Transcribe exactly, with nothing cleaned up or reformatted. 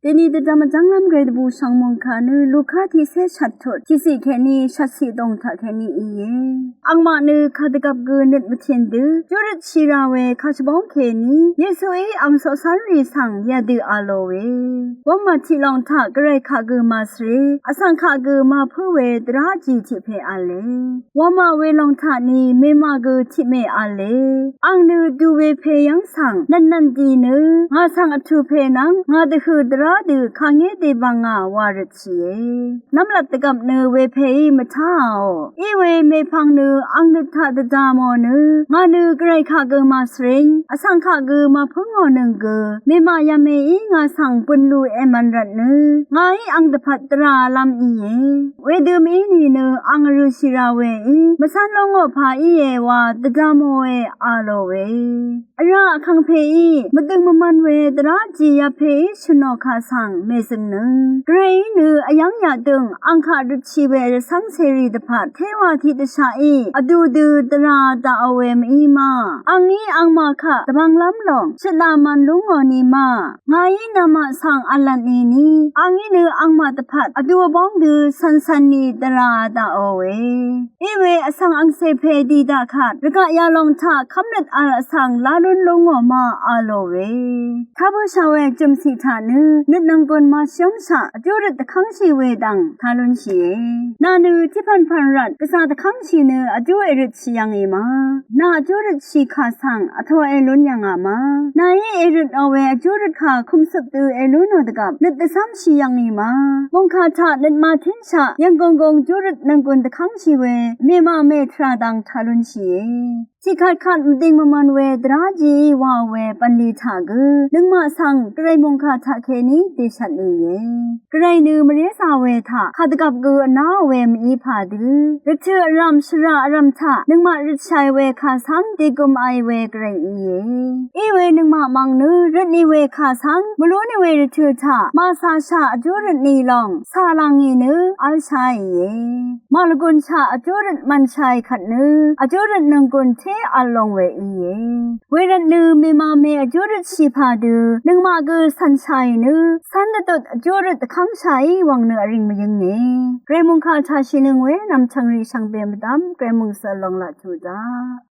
Deni dvdvm vjv́nglv́m gvray dvbù shv̀ng mòngkà nø Luka tiqcé shvt tut tiqciq kèní shvtciq dòng taq kèní íe. Angmaq nø kàdvgvp gø nøt mvtìn dø júrøt shì ra we kàshvbóng kèní Yesuí ang coqcv́nrì svng yadø a lò we. Wv́mà tiq lòng taq gvray kaq gø màsvrè, vsvng kaq gø màpǿ we dvrá jì tiq pè v̄le. Wv́mà welòng taq ni mèmà gø tiqmè v̄le. Ang nø du wepè yv́ng svng nv̀nnv̀n dì nø ngà svng vtù pè nvng ngà dvhø̀ dvrá dø kàngé dèbv̀ngà wa røtshìe. Nv́mlat dvgvp nø wepèí mvtáàò. Iwe mèpvng nø ang nøt taq dvda mò nø ngà nø gvray kaq gø màsvring, vsvng kaq gø màpǿngò nøng gø mèmà yv̀mèí ngà svng bø̀nlu èmvn rvtnø ngàí ang dvpvt dvralv́m íe. Wedø mv-í nìnø ang vrø̀shì ra weí mvcv́n lóngò pà íe wa dvda mòe a lò we. Vrá vkangpèí mvdøng mvmv̄n we dvrá jì yapèí shø̀nò kà svng mèzø̀ngnøng. Gvrayí nø vyv́ng yadøng ang kaq røtshì we rvcv́ng cèrì dvpvt téwa tiqdvshaqí vdū dø dvra daqò we mv-í ma. Angí angmaq kaq dvbvnglv́m lòng shøtnà mv̄n lú ngò ni ma. Ngàí namaq svng v̄lvt nìni angí nø angmaq dvpvt vdū vbóng dø cv̀ncv̀n ni dvra daqò we. Iwe vsvng angcè pè dì daq kvt rvgaq yalòng taq kv́mnøt v̄l vsvng lá lún lú ngò ma a lò we. Ká bǿshà we jø̀mciq taq nø nøt nònggùn màshǿngshaq vjú røt dvkv́ngshì we dv̀ng tā lúnshìe. Nà nø tiqpv̀npv̀n rvt gvzà dvkv́ngshì nø vjú èrøtshì yv̀ngì ma. Nà vjú røtshì kà svng vtō èlún yv̀ngà ma. Nàí èrøtò we vjú røt kà kumcøp dø èlúnò dvgvp nøt dvcv́mshì yv̀ngì ma. Mòngkà taq nøt màtínshaq yv̀nggònggòng vjú røt nònggùn dvkv́ngshì we mèmà mètvrà dv̀ng tā lúnshìe. Tiqkvtkvt mvding mvmv̄n we dvrá jìí waò we bv̀nlì taq gø nøngmaq svng gvray mòngkà taq kèní dèshvt nìe. Gvray nø mvrézà we taq kàdvgvp gø vnáò we mv-í pà dø rvtø̀ vrv̀m shvrà vrv̀m taq nøngmaq røtshàì we kà svng dègøm aì we gvray íe. Iwe nøngmaq mv̀ng nø røtnì we kà svng mvlú nì we rvtø̀ taq màcàshaq vjú røtnì lòng cà làngì nø v̄lshaìe. Màlvgùnshaq vjú røt mv̀nshàì kvt nø vjú røt nònggùn té v̄l long we íe. Wervt nø mèmàmè vjú røtshì pà dø nøngmaq gø cv̀nshàì nø cv́n dvdut vjú røt dvkv́ngshàì wv̀ng nø vríng mvyǿnge. Gvray mòngkà taq shìnøng we nv̀mchv̀ngrì shvngbe mvdv́m gvray mòngsøl long laq tuq daq.